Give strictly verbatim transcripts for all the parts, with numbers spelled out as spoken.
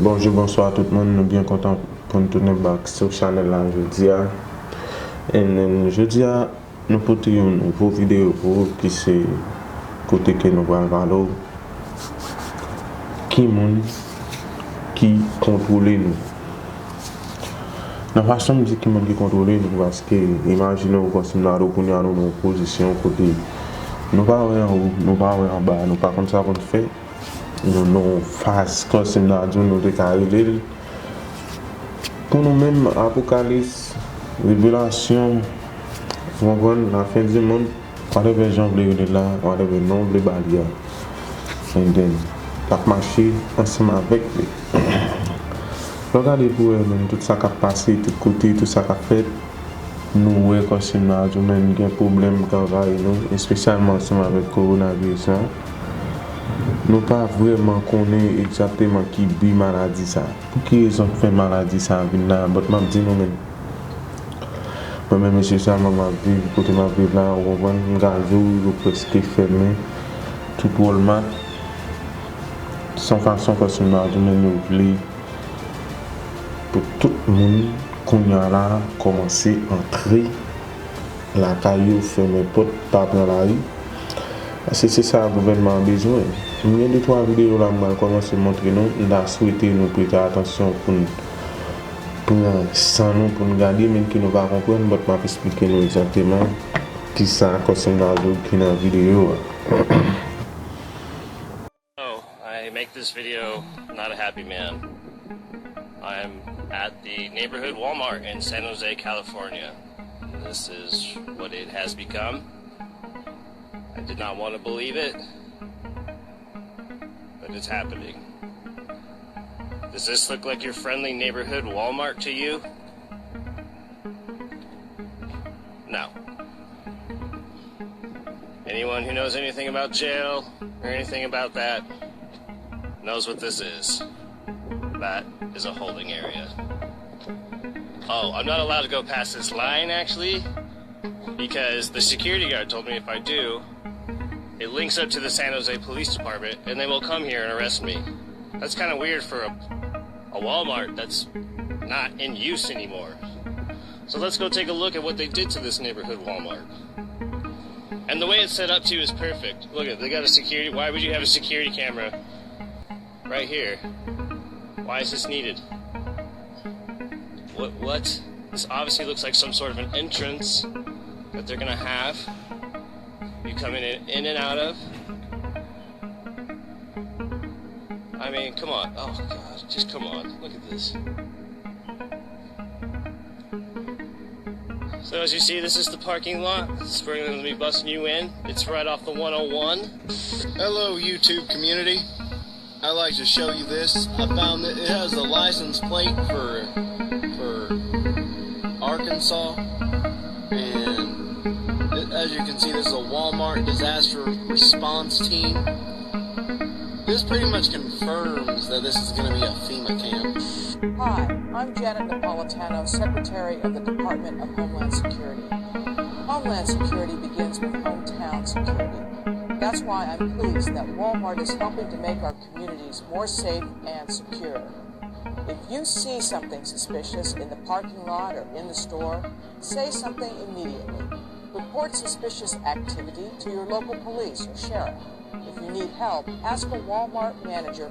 Bonjou, bonswa tout moun, nou byen kontan pou n tounen back sou chanèl la jodi a. And then, jodi a, nou pote yon nouvo videyo pou ou ki se kote ke nou pral pale w ki moun ki kontwole nou. Nan fason m di ki moun ki kontwole nou, paske imajine w kòm si m ta di w kounye a nou nan yon pozisyon kote nou pa wè anwo, nou pa wè anba, nou pa konn sa pou n fè. Nou nan yon faz kòm si m ta di w nou te ka rele l pou nou menm, apokalips, revelasyon, ou konprann, lafen di mond, whatever jan w vle rele l la, whatever non w vle ba li a. And then, l ap mache ansanm avèk li. Lè w gade pou wè menm tout sa k ap pase, tout kote, tout sa k ap fèt, nou wè kòm si m ta di w menm gen pwoblèm k anvayi nou, espesyalman ansanm avèk kowonaviris la. Nou pa vrèman konnen egzakteman ki bi maladi sa. Pou ki rezon k fè maladi sa vin la? But m ap di nou menm. Mwen menm espesyalman m ap viv, kote m ap viv la, ou konprann, m ka di w yo prèske fèmen tout Walmart. Se yon fason kòm si m ta di w menm yo vle pou tout moun kounye a la kòmanse antre lakay yo, fèmen pòt, pa pran lari. Paske se sa gouvènman an bezwen. M gen de twa videyo la m pral kòmanse montre nou, m ta swete nou prete atansyon pou n pran san nou pou n gade, menm ke nou pa konprann, but m ap esplike nou egzakteman kisa kòm si m ta di w ki nan videyo a. Oh, I make this video not a happy man. I'm at the neighborhood Walmart in San Jose, California. This is what it has become. I did not want to believe it, but it's happening. Does this look like your friendly neighborhood Walmart to you? No. Anyone who knows anything about jail or anything about that knows what this is. That is a holding area. Oh, I'm not allowed to go past this line, actually, because the security guard told me if I do, it links up to the San Jose Police Department and they will come here and arrest me. That's kind of weird for a, a Walmart that's not in use anymore. So let's go take a look at what they did to this neighborhood Walmart. And the way it's set up too is perfect. Look at, they got a security. Why would you have a security camera right here? Why is this needed? What? What? This obviously looks like some sort of an entrance that they're gonna have you coming in, in and out of. I mean, come on. Oh God, just come on. Look at this. So as you see, this is the parking lot. This is where they're gonna be busting you in. It's right off the one oh one. Hello, YouTube community. I'd like to show you this. I found that it has a license plate for for Arkansas, and it, as you can see, this is a Walmart disaster response team. This pretty much confirms that this is going to be a FEMA camp. Hi, I'm Janet Napolitano, Secretary of the Department of Homeland Security. Homeland Security begins with hometown security. That's why I'm pleased that Walmart is helping to make our communities more safe and secure. If you see something suspicious in the parking lot or in the store, say something immediately. Report suspicious activity to your local police or sheriff. If you need help, ask a Walmart manager.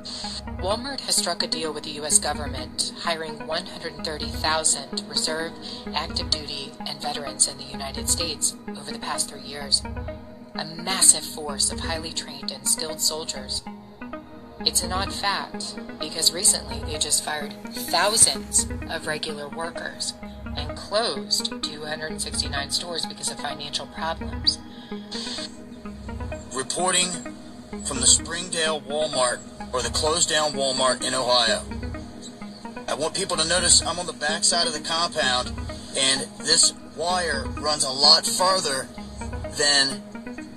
Walmart has struck a deal with the U S government, hiring one hundred thirty thousand reserve, active duty, and veterans in the United States over the past three years. A massive force of highly trained and skilled soldiers. It's an odd fact, because recently they just fired thousands of regular workers and closed two hundred sixty-nine stores because of financial problems. Reporting from the Springdale Walmart, or the closed down Walmart in Ohio. I want people to notice I'm on the back side of the compound, and this wire runs a lot farther than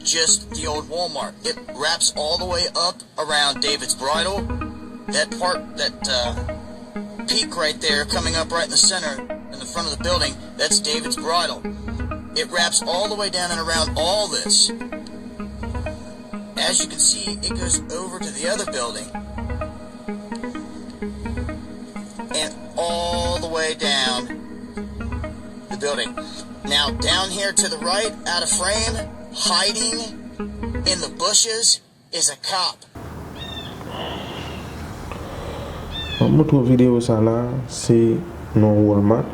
just the old Walmart. It wraps all the way up around David's Bridal. That part, that uh, peak right there coming up right in the center in the front of the building, that's David's Bridal. It wraps all the way down and around all this. As you can see, it goes over to the other building. down the building. Now, down here to the right, out of frame, hiding in the bushes, is a cop. M ap montre w videyo sa la, se nan Walmart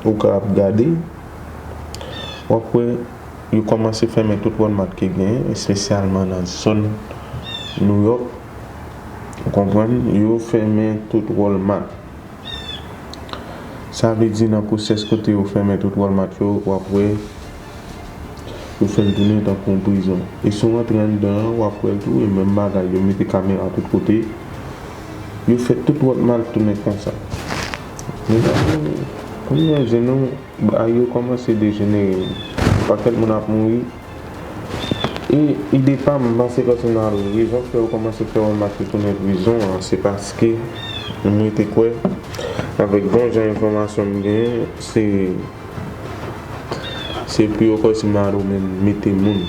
ou ka ap gade. W ap wè yo kòmanse fèmen tout Walmart ki genyen, espesyalman nan zòn New York. Ou konprann? Yo fèmen tout Walmart. Sa vle di nan pwosès kote yo fèmen tout Walmart yo, w ap wè yo fè l tounen tankou yon prizon. E si w rantre anndan an, w ap wè l tou, e menm bagay, yo mete kamera tout kote. Yo fè tout Walmart tounen konsa. Men kounye a, je nou, bagay yo kòmanse dejenere. Yon pakèt moun ap mouri. E ide pa m, m panse Kòsnado, rezon k fè yo kòmanse fè Walmart yo tounen prizon an, se paske m rete kwè, avèk bon jan enfòmasyon m genyen, se, se pou yo Kòsnado menm mete moun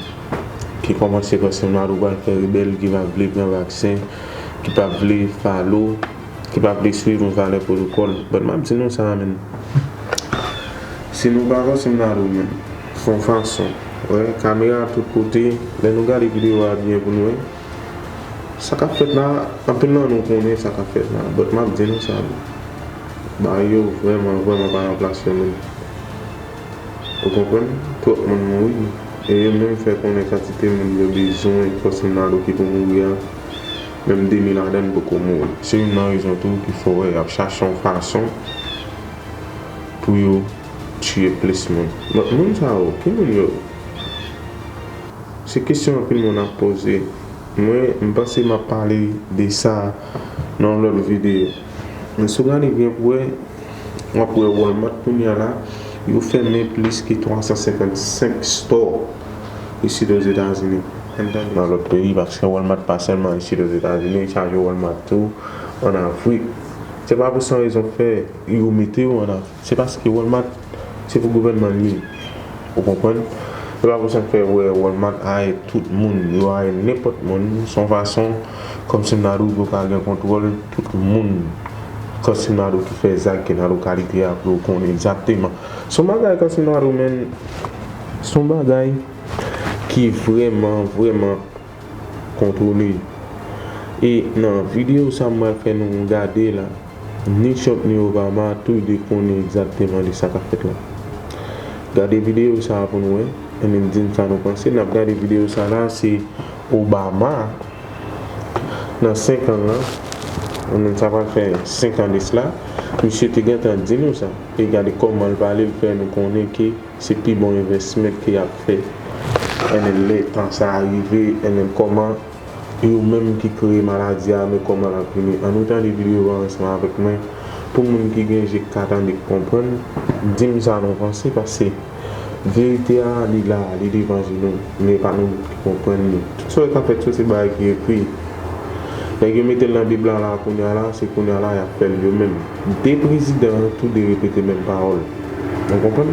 ki kòmanse Kòsnado pral fè rebèl, ki pa vle pran vaksen, ki pa vle follow, ki pa vle swiv yon valè pwotokòl. But m ap di nou sa, menm. Si nou pa Kòsnado menm, fè yon fason, wè, kamera tout kote, lè nou gade videyo a byen pou nou wè sa k ap fèt la, anpil nan nou konnen sa k ap fèt la, but m ap di nou sa, bagay yo vrèman, vrèman pa nan plas yo menm. Ou konprann? Twòp moun mouri, e yo menm fè konnen kantite moun yo bezwen Kòsnado ki pou mouri a, menm de mil ladan l poko mouri. Se youn nan rezon tou ki fè w wè y ap chache yon fason pou yo tiye plis moun. But moun sa yo, ki moun yo? Se kesyon anpil moun ap poze. Mwen, m panse m ap pale de sa nan yon lòt videyo. Men si w gade byen pou wè, w ap wè Walmart kounye a la, yo fèmen plis ke twa san senkannsenk store isit Ozetazini. Nan lòt peyi, paske Walmart pa sèlman isit Ozetazini, chaje Walmart tou ann Afrik. Se pa pou san rezon k fè yo mete yo ann Afrik. Se paske Walmart, se pou gouvènman l ye. Ou konprann? Se pa pou sa k fè w wè Walmart arete tout moun, yo arete nenpòt moun. Se yon fason Kòsnado pou yo ka gen kontwòl tout moun Kòsnado ki fè zak ki nan lokalite a pou yo konnen egzakteman. Se yon bagay Kòsnado, men se yon bagay ki vrèman, vrèman kontwole. E nan videyo sa m pral fè nou gade la, ni Trump ni Obama, tou de konnen egzakteman de sa k ap fèt la. Gade videyo sa a pou nou wè, e menm di n sa nou panse. N ap gade videyo sa la, se Obama, nan senk an lan, e menm sa pral fè senk an de sila, misye te gentan di nou sa. E gade kòman l pale, l fè nou konnen ke se pi bon envèsman ke y ap fè. E menm lè tan sa a rive, e menm kòman yo menm ki kreye maladi a, men kòman l ap vini. Ann nou tande videyo a ansanm avèk mwen. Pou moun ki gen je k ka tande, k konprann, di m sa nou panse, paske verite a, li la, li devan je nou, men pa nou ki konprann li. Tout sa yo k ap fèt yo, se bagay ki ekri. Nèg yo mete l nan Bib la, la, kounye a la, se kounye a la y ap fè l yo menm. De prezidan, tou de repete menm pawòl. Nou konprann?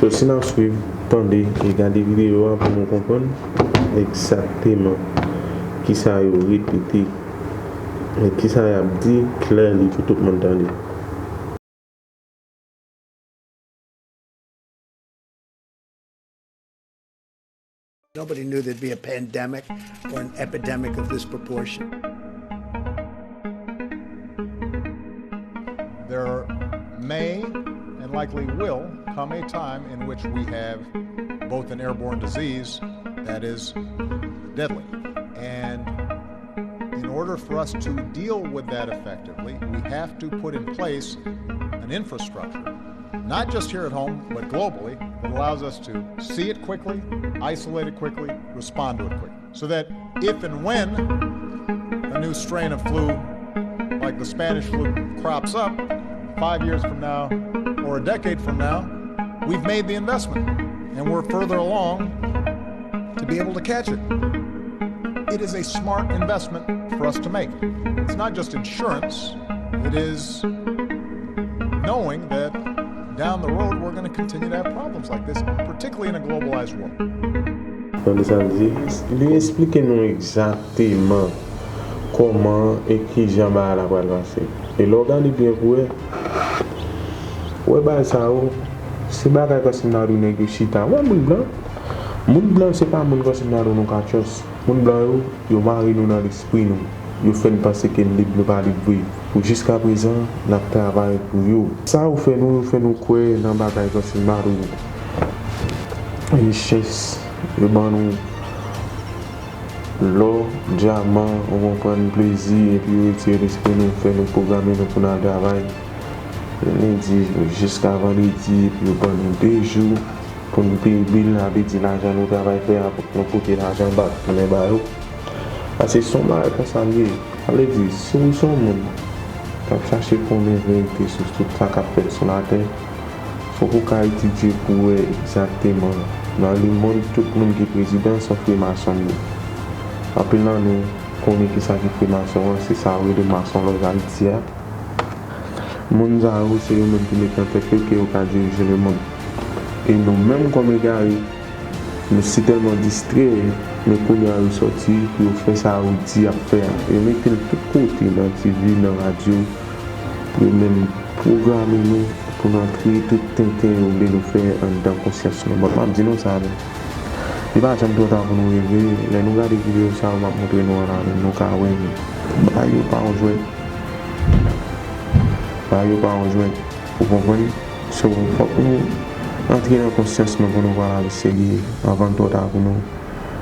So, si n ap swiv, tande e gade videyo a pou nou konprann egzakteman kisa yo repete e kisa y ap di clearly pou tout moun tande. Nobody knew there'd be a pandemic or an epidemic of this proportion. There may and likely will come a time in which we have both an airborne disease that is deadly. And in order for us to deal with that effectively, we have to put in place an infrastructure, not just here at home, but globally, that allows us to see it quickly, isolate it quickly, respond to it quickly. So that if and when a new strain of flu like the Spanish flu crops up five years from now or a decade from now, we've made the investment and we're further along to be able to catch it. It is a smart investment for us to make. It's not just insurance, it is knowing that down the road we're going to continue to have problems like this, particularly in a globalized world. Tande sa l di, li esplike nou egzakteman kòman e kijan bagay la pral pase. E lè w gade byen pou wè, Ou wè bagay sa yo, se bagay kòm si m ta di w nèg yo chita. Ou wè moun blan? Moun blan se pa moun kòm si m ta di w nou ka trust. Moun blan yo, yo mare nou nan lespri nou. Yo fè n panse ke n lib, nou pa lib vre. Pou jiskaprezan, n ap travay pou yo. Sa yo fè nou, yo fè nou kwè nan bagay kòm si m ta di w richès, yo ban nou lò, dyaman, ou konprann, plezi, epi yo retire lespri nou, fè nou pwograme nou pou n al travay lendi jiska vandredi, epi yo ban nou de jou pou n peye bil, sa vle di lajan nou travay fè a, pou nou pote lajan bak tounen ba yo. Paske se yon bagay konsa l ye. Sa vle di, si w se yon moun k ap chache konnen verite sou tout sa k ap fèt sou latè, fòk ou ka etidye pou w wè egzakteman. Nan lemonn, tout moun ki prezidan se yon frimason l ye. Anpil nan nou konnen kisa ki frimason an, se sa yo rele masonlòj Ayiti a. Moun sa yo, se yo menm ki met nan tèt yo ke yo ka dirije lemonn. E nou menm kòm egare, nou sitèlman distrè, men kounye a yo sòti pou yo fè sa yo di y ap fè a. Yo mete l tout kote, nan T V, nan radyo, pou yo menm pwograme nou, pou n antre tout tenten yo vle nou fè anndan konsyans nou. Bon, m ap di nou sa menm. Li pa janm twò ta pou nou reve. Lè nou gade videyo sa yo m ap montre nou an la menm, nou ka wè bagay yo pa yon jwèt. Bagay yo pa yon jwèt. Ou konprann? So, fòk nou antre nan konsyans nou pou nou pran lavi serye anvan l twò ta pou nou.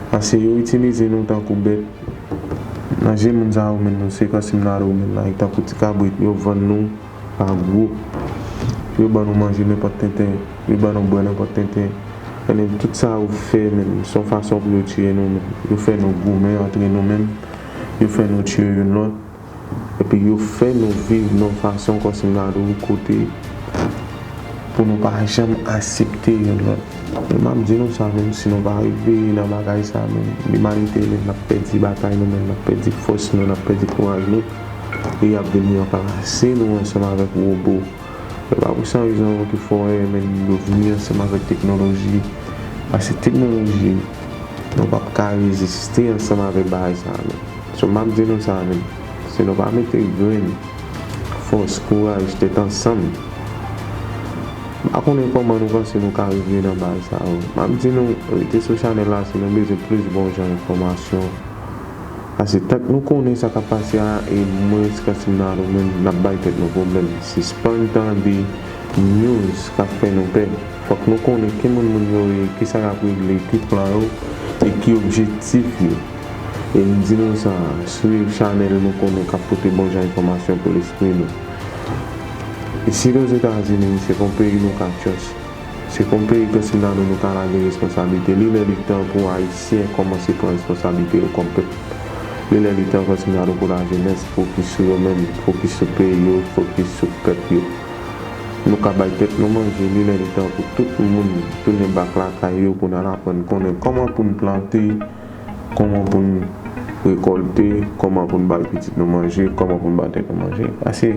Paske yo itilize nou tankou bèt. Nan je moun sa yo menm, nou se kòm si m ta di w menm la, tankou ti kabrit, yo vann nou pa gwoup. Yo ban nou manje nenpòt tenten, yo ban nou bwè nenpòt tenten. Konnen tout sa yo fè menm, se yon fason pou yo tiye nou menm. Yo fè nou goumen antre nou menm. Yo fè nou tiye youn lòt. Epi yo fè nou viv nan yon fason kòm si m ta di w kote pou nou pa janm aksepte youn lòt. Men m ap di nou sa menm, si nou pa reveye nan bagay sa menm, limanite menm n ap pèdi batay nou menm, n ap pèdi fòs nou, n ap pèdi kouraj nou. E y ap vin ranplase nou ansanm avèk wobo. E pa pou san rezon ki fè w wè menm yo vini ansanm avèk teknoloji. Paske teknoloji, nou p ap ka reziste ansanm avèk bagay sa menm. So, m ap di nou sa menm, si nou pa mete grenn, fòs, kouraj, tèt ansanm, m pa konnen kòman nou panse nou ka rive nan bagay sa yo. M ap di nou, rete sou chanèl la si nou bezwen plis bon jan enfòmasyon. Paske tank nou konnen sa k ap pase a, e mwens kòm si m ta di w menm, n ap bay tèt nou pwoblèm. Sispann tande news k ap fè nou pè. Fòk nou konnen ki moun moun yo ye, kisa y ap regle, ki plan yo, e ki objektif yo. E m di nou sa, swiv chanèl nou konnen k ap pote bon jan enfòmasyon pou lespri nou. Isit Ozetazini, se pa yon peyi nou ka trust. Se pa yon peyi kòm si m ta di w nou ka lage responsablite. Li lè li tan pou Ayisyen kòmanse pran responsablite yo kòm pèp. Li lè li tan kòm si m ta di w pou lajenès fokis sou yo menm, fokis sou peyi yo, fokis sou pèp yo. Nou ka bay tèt nou manje, li lè li tan pou tout moun tounen bak lakay yo pou n al aprann konnen kòman pou n plante, kòman pou n rekòlte, kòman pou n bay pitit nou manje, kòman pou n bay tèt nou manje. Paske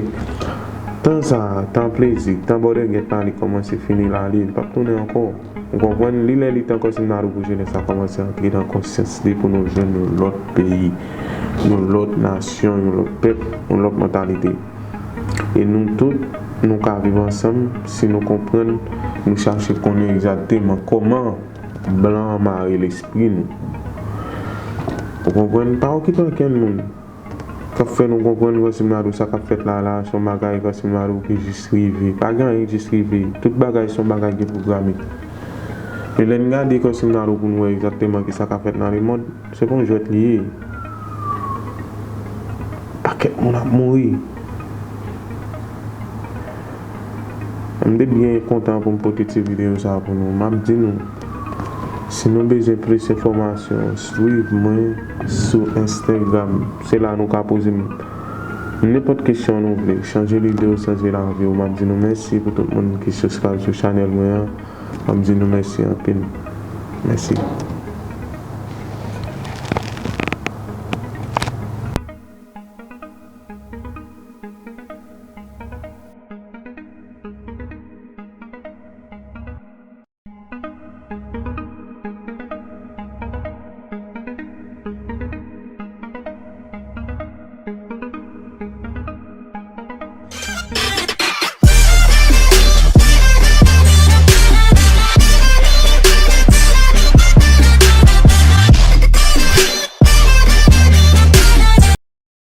tan sa a, tan plezi, tan bòdègèt la, li kòmanse fini la, li p ap tounen ankò. Ou konprann? Li lè li tan kòm si m ta di w pou jenès la kòmanse antre nan konsyans li pou nou jwenn yon lòt peyi, yon lòt nasyon, yon lòt pèp, yon lòt mantalite. E nou tout, nou ka viv ansanm si nou konprann, nou chache konnen egzakteman kòman blan an mare lespri nou. Ou konprann? Pa okipe ankenn moun k ap fè nou konprann kòm si m ta di w sa k ap fèt la la, se yon bagay kòm si m ta di w ki jis rive. Pa gen anyen ki jis rive. Tout bagay se yon bagay ki pwograme. Men lè n gade kòm si m ta di w pou n wè egzakteman kisa k ap fèt nan lemonn, se pa yon jwèt li ye. Pakèt moun ap mouri. M te byen kontan pou m pote ti videyo sa pou nou. M ap di nou, si nou bezwen plis enfòmasyon, swiv mwen sou Instagram. Se la nou ka poze m nenpòt kesyon nou vle. Chanje lide w, chanje lavi w. M ap di nou mèsi pou tout moun ki subscribe sou chanèl mwen an. M ap di nou mèsi anpil. Mèsi.